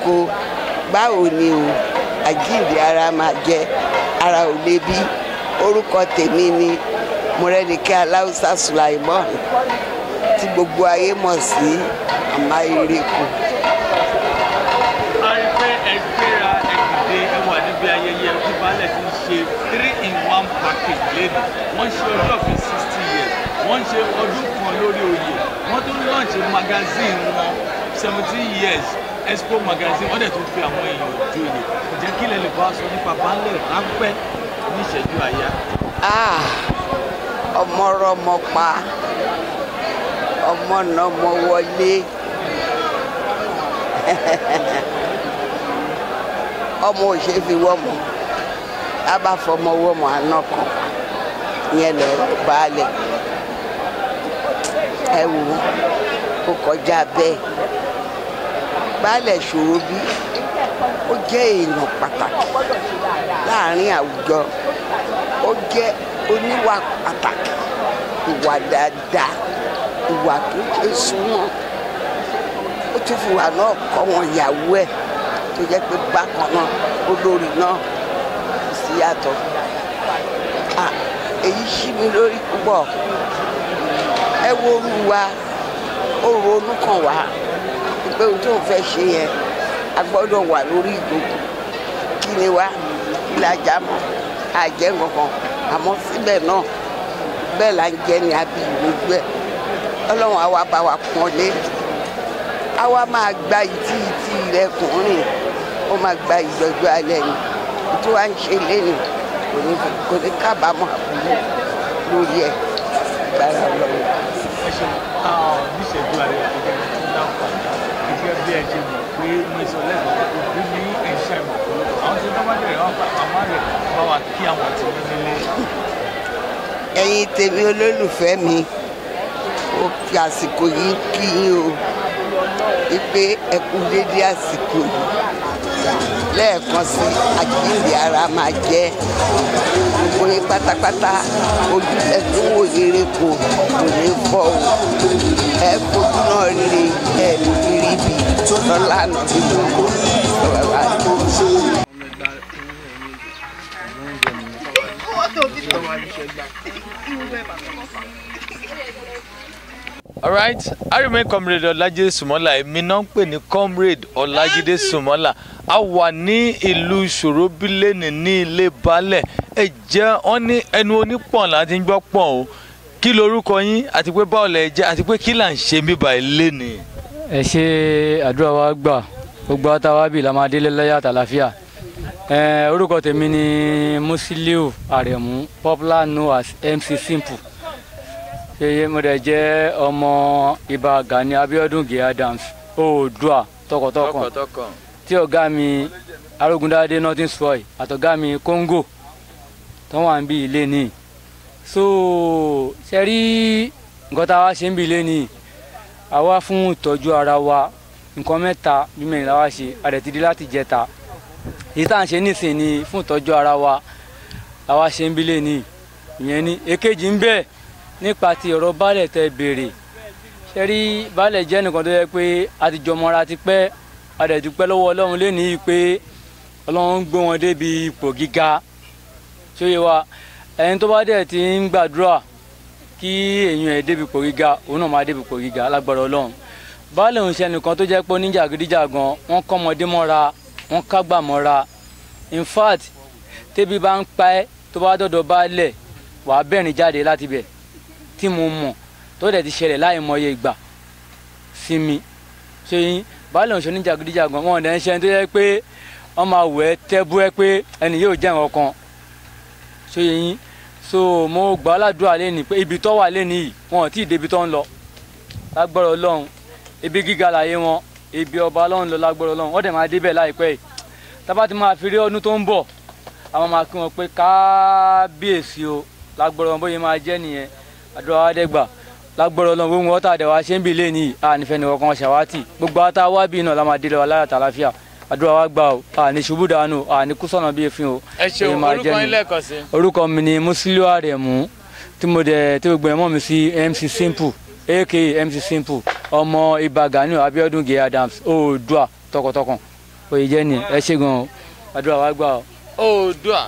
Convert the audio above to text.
Kó báwo ni o, àjíǹde ara máa jẹ, ara ò lè bí. Orúkọ tèmi ni Mọ́rẹ́nikẹ́ Aláùsá Sulaimon, tí gbogbo ayé mọ̀ sí Màmá Ireko. A rí pé ẹ gbéra, ẹ dìde, ẹ wà níbi ayẹyẹ tí baálẹ̀ ti ń ṣe 3 in 1 package lẹ́nu. Wọ́n ṣe ọjọ́ fi 60 years, wọ́n ń ṣe ọdún kan lórí oyè, wọ́n tún launch magazine wọn, 17 years expo magazine. Wọ́n dẹ̀ tún fi àwọn èèyàn joyè. Ǹjẹ́ kí lẹ lè bá a sọ nípa baálẹ̀ ráńpẹ́ ní ìṣẹ́jú àyà? Ah, ọmọrọmọ pa ọmọ náà mọ wọlé, ọmọ ò ṣe fi wọ́mọ, a bá fọmọ wọ́mọ àná kan ìyẹn lọ́rọ̀ baálẹ̀. Ẹ wò ó kọjá bẹ́ẹ̀. Baálẹ̀ ṣòro bí ó jẹ́ èèyàn pàtàkì láàrin àwùjọ. Ó jẹ́ oníwà pàtàkì, ìwà dáadáa, ìwà tó ṣe súnmọ́. Ó tún fi wà náà kọ́ wọn ìyàwó ẹ̀, tó jẹ́ pé bákan náà olórí náà kò sí yàtọ̀. Èyí ṣí mi lórí púpọ̀. Ẹ wo orú wa, ó ronú kàn wá pé ohun tó ń fẹ́ ṣe yẹn, a gbọ́dọ̀ wà lórí ìgbòkù. Kí ni wá, kí la já mọ́ àjẹ́ nǹkan? Àmọ́ síbẹ̀ náà, bẹ́ẹ̀ là ń jẹ́ ní abí lójú ẹ̀. Ọlọ́run àwa bá wa pọ́n lé, àwa máa gba ìtì ìtì rẹ̀ kùnrin, ó máa gba ìjọjọ́ alẹ́ ni tó wá ń ṣe lẹ́nu, kò ní kábàámọ̀ àbúrò lórí ẹ̀ gbára Ọlọ́run. Ẹ ṣeun. Níṣẹ́jú àyà, gẹ́gẹ́ bí tó láǹfààní, gẹ́gẹ́ bí ẹ ṣe mọ̀ pé mo sọ lẹ́ẹ̀kan pé òbí ní ẹ̀ṣẹ̀ ìmọ̀ àwọn tí wọ́n bá dẹ̀ wọ́n pa màmá rẹ̀, bá wa kí àwọn tí wọ́n nílé. Ẹ̀yin tèmi, olólùfẹ́ mi, ó fi àsìkò yìí kí yín o wípé ẹ kú dédé àsìkò yìí lẹ́ẹ̀kan sí. Àjíǹde ara máa jẹ́ gbogbo yín pátápátá. Ojú ẹ tó wò Ireko kò ní fọ́ o. Ẹ fojú náà rere, ẹ ní rí bí lọ́lá náà bí gbogbo ọ̀rọ̀ wa. Alright, I remain Comrade Ọlájídé Sùmọ́là. Èmi náà ń pè ní Comrade Ọlájídé Sùmọ́là. A wà ní ìlú Ṣòróbílẹ́nì ní ilé baálẹ̀. Ẹ jẹ́ wọ́n ní ẹnu onípọ̀n là ti ń gbọ́ pọ̀n o. Kí lorúkọ yín, àti pé báwo lẹ jẹ́, àti pé kí là ń ṣe mí báyìí lénìí? Ẹ ṣe, àdúrà wa gbà. Gbogbo àtàwà bíi la máa délé láyọ̀ àtàlàfíà. Orúkọ tèmi ni Musiliu Aremu, popular known as MC Simple. Ṣe mo dẹ̀ jẹ́ ọmọ Ìbà Gani Abiodun Gay Adams, Oòduà tọkàntọkàn, tí ọ̀gá mi Arógundádé Nothing Spoil àtọ̀gá mi Kóńgò tó wà ń bí ilé ní. So ṣe rí nǹkan tá a wá ṣe ń bí ilé ní, a wá fún ìtọ́jú ara wa. Nǹkan mẹ́ta bí mẹ́rin la wá ṣe, a dẹ̀ ti di láti jẹta. Èyí tá à ń ṣe nísìnyí ni fún ìtọ́jú ara wa la wá ṣe ń bí lé ní. Ìyẹn ní èkejì ń bẹ. Nípa ti ọ̀rọ̀ baálẹ̀ tẹ béèrè, ṣe rí baálẹ̀ jẹ́ nìkan tó yẹ pé a ti jọ mọ́ra ti pẹ́. A dẹ̀ dúpẹ́ lọ́wọ́ Ọlọ́run lénìí pé Ọlọ́run ń gbé wọn débi ipò gíga. Ṣóyè wa, ẹni tó bá dẹ̀ ti ń gbàdúrà kí èèyàn ẹ̀ débi ipò gíga, òun náà máa débi ipò gíga lágbára Ọlọ́run. Baálẹ̀ òun ṣe nìkan tó jẹ́ pé oníjàgídíjàgan. Wọ́n kọ́ ọmọdé mọ́ra, wọ́n kágbà mọ́ra. In fact, tébi bá ń pa ẹ́, tó bá dọ̀dọ̀ baálẹ̀, wàá bẹ̀rìn jáde láti bẹ̀, tí mo mọ̀ tó dẹ̀ ti ṣẹlẹ̀ láì mọye ìgbà sí mi. Ṣé yín, baálẹ̀ òun ṣe oníjàgídíjàgan. Wọn ò dẹ̀ ń ṣe ẹni tó jẹ́ pé wọ́n máa wẹ̀ ẹ́ tẹ́bú ẹ́ pé ẹni yóò jẹ́ nǹkan kan. Ṣé yín? So mo gbà á ládùúrà lẹ́ni pé ibi tó wà lẹ́ni yìí, wọn ò tí ì débi tó ń lọ. Lágbára Ọlọ́run, ibi gíga láyé wọn, ibi ọba Ọlọ́run lọ. Lágbára Ọlọ́run, wọ́n dẹ̀ máa débẹ̀ láìpẹ́ yìí. Tábà tí máa fi rí ọdún tó ń bọ̀, àwọn máa kí wọn pé kábíyèsí o. Lágbára wọn, bóyá máa jẹ́ nìyẹn. Àdúrà wa dẹ́gbà lágbára Ọlọ́run. Gbogbo wọn tá a dẹ̀ wá ṣe ń bì lé ní, ànífẹ́ ni ọkàn ṣàwátì. Gbogbo ata wá bí náà la máa délé wa láyà tàlàfíà. Àdúrà wa gbà o, àní ṣubú dànù, àní kú sọ̀nà bí efin o. Ẹ ṣeun. Èyí máa Orúkọ jẹ́ yín nìyẹn. lẹ́ẹ̀kan sí. Orúkọ mi ni Musiliu Aremu, tí mo dẹ̀ tí gbogbo ẹ̀ mọ̀ mi sí MC Simple, aka MC Simple, ọmọ Ìbà Gani Abiodun Gay Adams, Oòduà tọkàntọkàn. Òye jẹ́ ni ẹ ṣé gan o, àdúrà wa gbà o. Oòduà.